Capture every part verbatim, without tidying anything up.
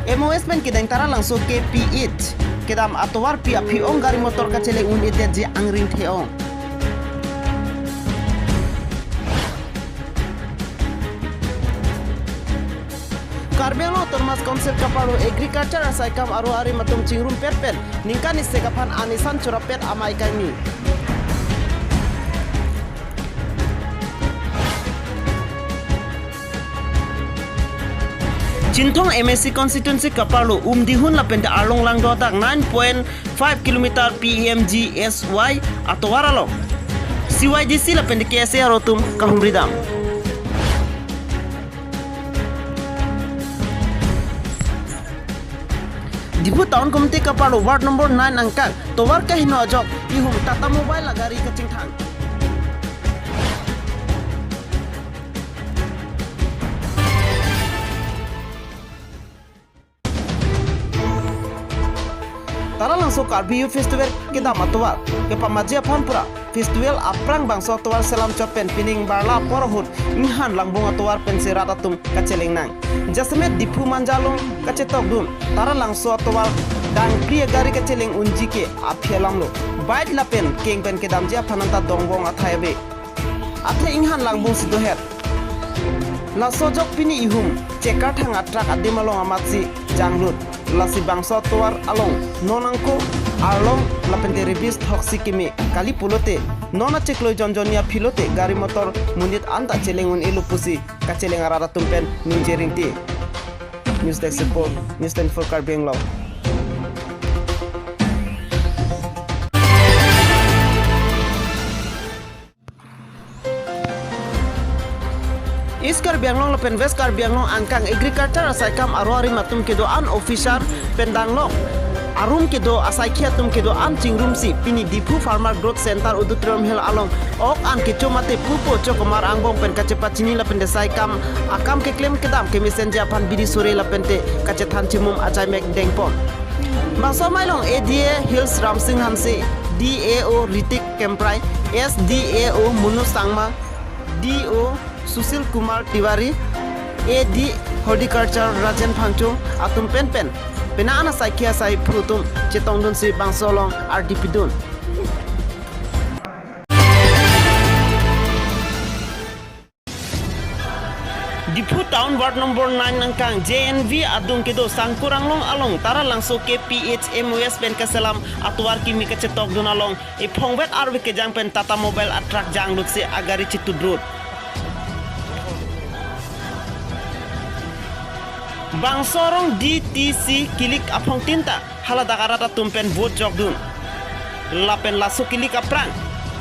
M O S pen kedeng Taralangso K P H kedam atovarpi aphi-ong gari motor kacheleng un-edetji angring the-ong. Karbi Anglong Autonomous Council kaparlo agriculture asaikam aro arim atum chingrumpet pen ningkan isi aphan an isan chorapet amei kangni. Chinthong M A C constituency kaparlo Umdihun lapente Arlong Langdo adak nine point five kilometer P M G S Y atovar along C Y D C lapente K S A aro atum kahumridam. Diphu Town Committee kaparlo ward number nine angkang tovar kaheno ajok ihum Tata Mobile agari kachingthang. Taralangso Karbi Youth Festival kedam atovar kepamaji aphan pura festival aphrang bangso atovar selam chot pen pining barla apor ahut Inghan Langbung atovar pensi rat atum kacheleng nang. Jasemet Diphu Manja along kachetokdun Taralangso atovar dangpri agari kacheleng unji ke aphi alamlo. Bike lapen keng pen kedamji aphan anta dongvong athai ave. Athe Inghan Langbung si dohet. Laso ajok pini ihum chekarthang atruck adim along amatsi janglut. Lasi bangso atovar along non angko arlong lapente rebis thoksi keme kali pulote non achiklo jonjoni aphi lote gari motor monit anta cheleng un-elo pusi kacheleng arat atum pen ningje ringti. News Desk Report, News twenty-four Karbi Anglong. East Karbi Anglong lapen West Karbi Anglong angkang agriculture asaikam aro arim atum kedo-an officer pen danglok arum kedo asaikhi atum kedo-an chingrumsi pini Diphu Farmer Growth Center Auditorium Hall along ok an kecho mate pupo chokomar angbong pen kachepachini lapente saikam akam keklem kedam kemesenji aphan biri sore lapente kachethan chimum achaimek dengpon. Bangso amei along A D A Hills Ramsing Hanse, D A O Ritik Kemprai, S D A O Munu Sangma, D O Sushil Kumar Tiwari, A D Horticulture Rajen Phangcho atum penpen penang an asaikhi asaiphu atum chetongdunsi bangso along ardi pidun. Diphu Town Ward number nine angkang J N V adung kedo Sangkur Anglong along Taralangso K P H M O S pen kaselam atovar kimi kachetokdun along ephongvet arve kejang pen Tata Mobile atruck janglutsi agari chitudrut. Bangso arong D T C kilik aphongtin ta haladak arat atum pen vote jokdun. Lapen laso kilik aphrang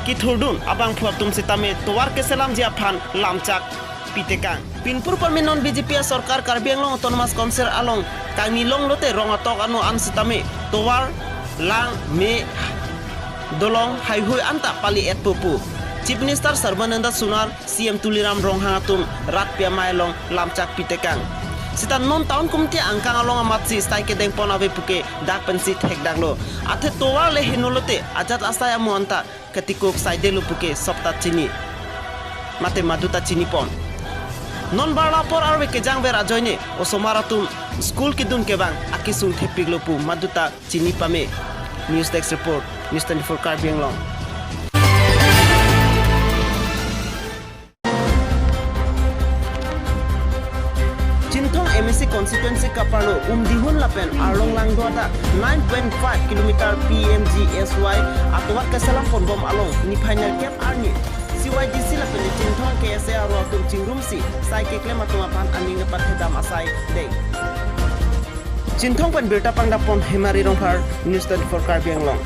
kithurdun abangphu atum sitame tovar keselamji aphan lamchak pitekang. Pinpur pame non B J P asorkar Karbi Anglong Autonomous Council along kangni longlote rong atok ano an sitame tovar, lang, me, dolong, haihui anta pali-etpo pu Chief Minister Sarbananda Sonowal, C M Tuliram Ronghang atum rat pi amei along lamchak pitekang. Sita non Town Committee angkang along amatsi sai kedengpon ave puke dak pensi thekdaklo. Athe tovar le henolote ajat asai amo anta ketikuk saidelo puke sopta chini mate maduta chinipon. Non barla apor arve kejangver ajoine osomar atum school kedun kevang akesung thepiklo pu maduta chini pame. News Desk Report, News twenty-four Karbi Anglong. Chinthong M A C constituency kaparlo Umdihun lapen Arlong Langdo adak nine point five kilometer P M G S Y atovar keselam ponbom along niphai nerkep arni C Y D C lapen Chinthong K S A aro atum chingrumsi sai keklem atum aphan aning kepathedam asai dei. Chinthong pen birta pangdapon Hemari Rongphar, News twenty-four Karbi Anglong.